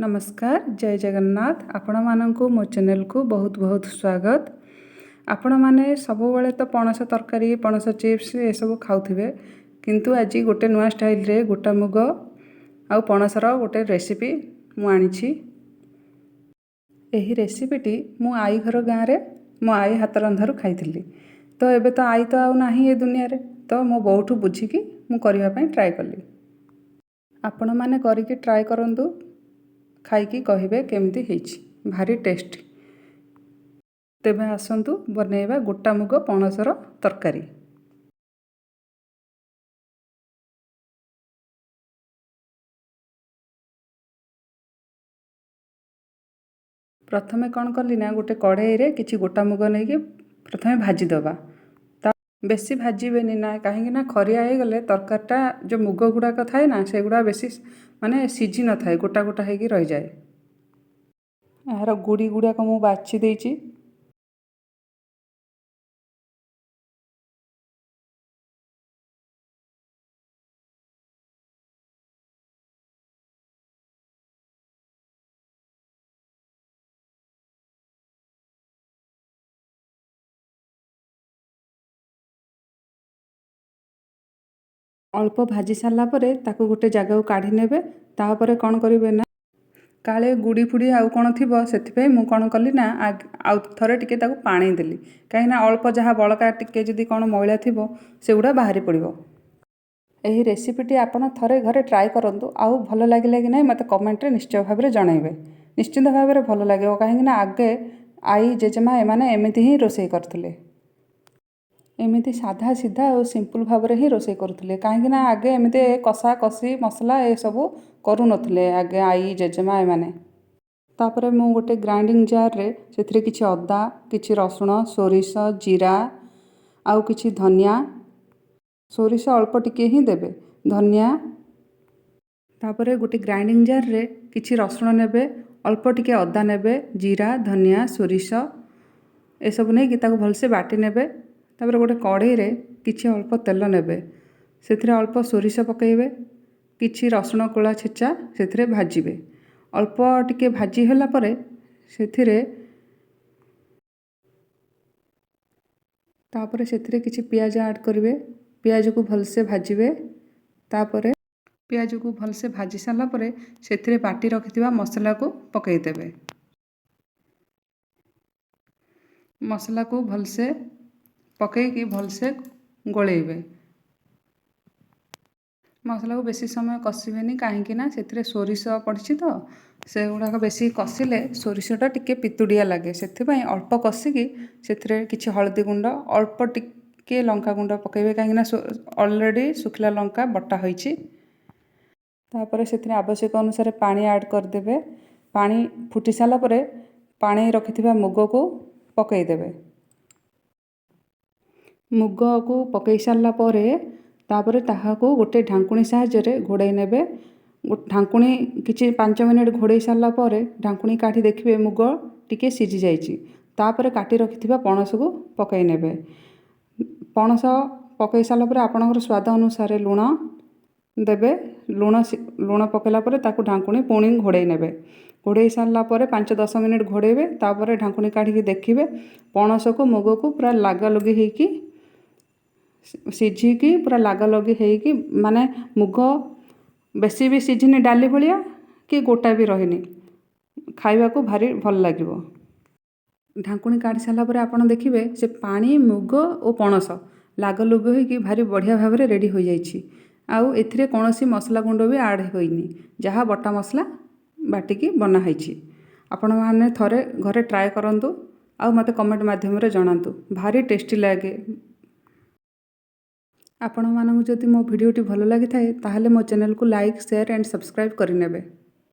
ନମସ୍କାର, ଜୟ ଜଗନ୍ନାଥ। ଆପଣମାନଙ୍କୁ ମୋ ଚ୍ୟାନେଲକୁ ବହୁତ ବହୁତ ସ୍ୱାଗତ। ଆପଣମାନେ ସବୁବେଳେ ତ ପଣସ ତରକାରୀ, ପଣସ ଚିପ୍ସ ଏସବୁ ଖାଉଥିବେ, କିନ୍ତୁ ଆଜି ଗୋଟେ ନୂଆ ଷ୍ଟାଇଲରେ ଗୋଟା ମୁଗ ଆଉ ପଣସର ଗୋଟେ ରେସିପି ମୁଁ ଆଣିଛି। ଏହି ରେସିପିଟି ମୁଁ ଆଈ ଘର ଗାଁରେ ମୋ ଆଈ ହାତ ରନ୍ଧାରୁ ଖାଇଥିଲି। ତ ଏବେ ତ ଆଈ ତ ଆଉ ନାହିଁ ଏ ଦୁନିଆରେ, ତ ମୋ ବୋଉଠୁ ବୁଝିକି ମୁଁ କରିବା ପାଇଁ ଟ୍ରାଏ କଲି। ଆପଣମାନେ କରିକି ଟ୍ରାଏ କରନ୍ତୁ, ଖାଇକି କହିବେ କେମିତି ହେଇଛି। ଭାରି ଟେଷ୍ଟି। ତେବେ ଆସନ୍ତୁ ବନେଇବା ଗୋଟା ମୁଗ ପଣସର ତରକାରୀ। ପ୍ରଥମେ କ'ଣ କଲି ନା, ଗୋଟେ କଢ଼େଇରେ କିଛି ଗୋଟା ମୁଗ ନେଇକି ପ୍ରଥମେ ଭାଜିଦେବା। ତା ବେଶୀ ଭାଜିବେନି ନା, କାହିଁକି ନା ଖରିଆ ହେଇଗଲେ ତରକାରୀଟା ଯେଉଁ ମୁଗ ଗୁଡ଼ାକ ଥାଏ ନା, ସେଗୁଡ଼ା ବେଶୀ ମାନେ ସିଝି ନଥାଏ, ଗୋଟା ଗୋଟା ହେଇକି ରହିଯାଏ। ଏହାର ଗୁଡ଼ି ଗୁଡ଼ାକ ମୁଁ ବାଛି ଦେଇଛି। ଅଳ୍ପ ଭାଜି ସାରିଲା ପରେ ତାକୁ ଗୋଟେ ଜାଗାକୁ କାଢ଼ି ନେବେ। ତାପରେ କ'ଣ କରିବେ ନା, କାଳେ ଗୁଡ଼ି ଫୁଡ଼ି ଆଉ କ'ଣ ଥିବ, ସେଥିପାଇଁ ମୁଁ କ'ଣ କଲି ନା, ଆଉ ଥରେ ଟିକେ ତାକୁ ପାଣି ଦେଲି, କାହିଁକିନା ଅଳ୍ପ ଯାହା ବଳକା ଟିକେ ଯଦି କ'ଣ ମଇଳା ଥିବ, ସେଗୁଡ଼ା ବାହାରି ପଡ଼ିବ। ଏହି ରେସିପିଟି ଆପଣ ଥରେ ଘରେ ଟ୍ରାଏ କରନ୍ତୁ ଆଉ ଭଲ ଲାଗିଲା କି ନାହିଁ ମୋତେ କମେଣ୍ଟରେ ନିଶ୍ଚୟ ଭାବରେ ଜଣାଇବେ। ନିଶ୍ଚିନ୍ତ ଭାବରେ ଭଲ ଲାଗିବ, କାହିଁକିନା ଆଗେ ଆଈ, ଜେଜେମା ଏମାନେ ଏମିତି ହିଁ ରୋଷେଇ କରୁଥିଲେ। ଏମିତି ସାଧା ସିଧା ଆଉ ସିମ୍ପଲ୍ ଭାବରେ ହିଁ ରୋଷେଇ କରୁଥିଲେ, କାହିଁକିନା ଆଗେ ଏମିତି କଷା କଷି ମସଲା ଏସବୁ କରୁନଥିଲେ ଆଗେ ଆଈ, ଜେଜେମା ଏମାନେ। ତାପରେ ମୁଁ ଗୋଟେ ଗ୍ରାଇଣ୍ଡିଙ୍ଗ ଜାର୍ରେ ସେଥିରେ କିଛି ଅଦା, କିଛି ରସୁଣ, ସୋରିଷ, ଜିରା ଆଉ କିଛି ଧନିଆ। ସୋରିଷ ଅଳ୍ପ ଟିକେ ହିଁ ଦେବେ, ଧନିଆ। ତାପରେ ଗୋଟେ ଗ୍ରାଇଣ୍ଡିଙ୍ଗ ଜାର୍ରେ କିଛି ରସୁଣ ନେବେ, ଅଳ୍ପ ଟିକେ ଅଦା ନେବେ, ଜିରା, ଧନିଆ, ସୋରିଷ ଏସବୁ ନେଇକି ତାକୁ ଭଲସେ ବାଟି ନେବେ। ତାପରେ ଗୋଟେ କଢ଼େଇରେ କିଛି ଅଳ୍ପ ତେଲ ନେବେ, ସେଥିରେ ଅଳ୍ପ ସୋରିଷ ପକାଇବେ, କିଛି ରସୁଣ କୋଳା ଛେଚା ସେଥିରେ ଭାଜିବେ। ଅଳ୍ପ ଟିକେ ଭାଜି ହେଲା ପରେ ସେଥିରେ ତାପରେ ସେଥିରେ କିଛି ପିଆଜ ଆଡ଼୍ କରିବେ। ପିଆଜକୁ ଭଲସେ ଭାଜିବେ। ତାପରେ ପିଆଜକୁ ଭଲସେ ଭାଜି ସାରିଲା ପରେ ସେଥିରେ ବାଟି ରଖିଥିବା ମସଲାକୁ ପକାଇଦେବେ। ମସଲାକୁ ଭଲସେ ପକାଇକି ଭଲସେ ଗୋଳେଇବେ। ମସଲାକୁ ବେଶୀ ସମୟ କଷିବେନି, କାହିଁକି ନା ସେଥିରେ ସୋରିଷ ପଡ଼ିଛି, ତ ସେଗୁଡ଼ାକ ବେଶୀ କଷିଲେ ସୋରିଷଟା ଟିକେ ପିତୁଡ଼ିଆ ଲାଗେ। ସେଥିପାଇଁ ଅଳ୍ପ କଷିକି ସେଥିରେ କିଛି ହଳଦୀ ଗୁଣ୍ଡ, ଅଳ୍ପ ଟିକେ ଲଙ୍କା ଗୁଣ୍ଡ ପକାଇବେ, କାହିଁକିନା ଅଲରେଡ଼ି ଶୁଖିଲା ଲଙ୍କା ବଟା ହୋଇଛି। ତାପରେ ସେଥିରେ ଆବଶ୍ୟକ ଅନୁସାରେ ପାଣି ଆଡ଼୍ କରିଦେବେ। ପାଣି ଫୁଟି ସାରିଲା ପରେ ପାଣି ରଖିଥିବା ମୁଗକୁ ପକାଇଦେବେ। ମୁଗକୁ ପକାଇ ସାରିଲା ପରେ ତାପରେ ତାହାକୁ ଗୋଟେ ଢାଙ୍କୁଣୀ ସାହାଯ୍ୟରେ ଘୋଡ଼େଇ ନେବେ। ଢାଙ୍କୁଣୀ କିଛି 5 ମିନିଟ୍ ଘୋଡ଼େଇ ସାରିଲା ପରେ ଢାଙ୍କୁଣୀ କାଢ଼ି ଦେଖିବେ, ମୁଗ ଟିକେ ସିଝି ଯାଇଛି। ତାପରେ କାଟି ରଖିଥିବା ପଣସକୁ ପକାଇ ନେବେ। ପଣସ ପକାଇ ସାରିଲା ପରେ ଆପଣଙ୍କର ସ୍ୱାଦ ଅନୁସାରେ ଲୁଣ ଦେବେ। ଲୁଣ ପକାଇଲା ପରେ ତାକୁ ଢାଙ୍କୁଣୀ ପୁଣି ଘୋଡ଼େଇ ନେବେ। ଘୋଡ଼େଇ ସାରିଲା ପରେ 5-10 ମିନିଟ୍ ଘୋଡ଼େଇବେ। ତାପରେ ଢାଙ୍କୁଣୀ କାଢ଼ିକି ଦେଖିବେ, ପଣସକୁ ମୁଗକୁ ପୁରା ଲାଗାଲଗି ହେଇକି ସିଝିକି, ପୁରା ଲାଗାଲଗି ହେଇକି, ମାନେ ମୁଗ ବେଶୀ ବି ସିଝିନି ଡାଲି ଭଳିଆ କି ଗୋଟା ବି ରହିନି। ଖାଇବାକୁ ଭାରି ଭଲ ଲାଗିବ। ଢାଙ୍କୁଣୀ କାଢ଼ି ସାରିଲା ପରେ ଆପଣ ଦେଖିବେ, ସେ ପାଣି, ମୁଗ ଓ ପଣସ ଲାଗ ଲୁଗ ହେଇକି ଭାରି ବଢ଼ିଆ ଭାବରେ ରେଡ଼ି ହୋଇଯାଇଛି। ଆଉ ଏଥିରେ କୌଣସି ମସଲା ଗୁଣ୍ଡ ବି ଆଡ଼୍ ହୋଇନି, ଯାହା ବଟା ମସଲା ବାଟିକି ବନା ହେଇଛି। ଆପଣମାନେ ଥରେ ଘରେ ଟ୍ରାଏ କରନ୍ତୁ ଆଉ ମୋତେ କମେଣ୍ଟ ମାଧ୍ୟମରେ ଜଣାନ୍ତୁ। ଭାରି ଟେଷ୍ଟି ଲାଗେ। ଆପଣମାନଙ୍କୁ ଯଦି ମୋ ଭିଡ଼ିଓଟି ଭଲ ଲାଗିଥାଏ, ତାହେଲେ ମୋ ଚ୍ୟାନେଲକୁ ଲାଇକ୍, ସେୟାର ଆଣ୍ଡ ସବସ୍କ୍ରାଇବ୍ କରିନେବେ।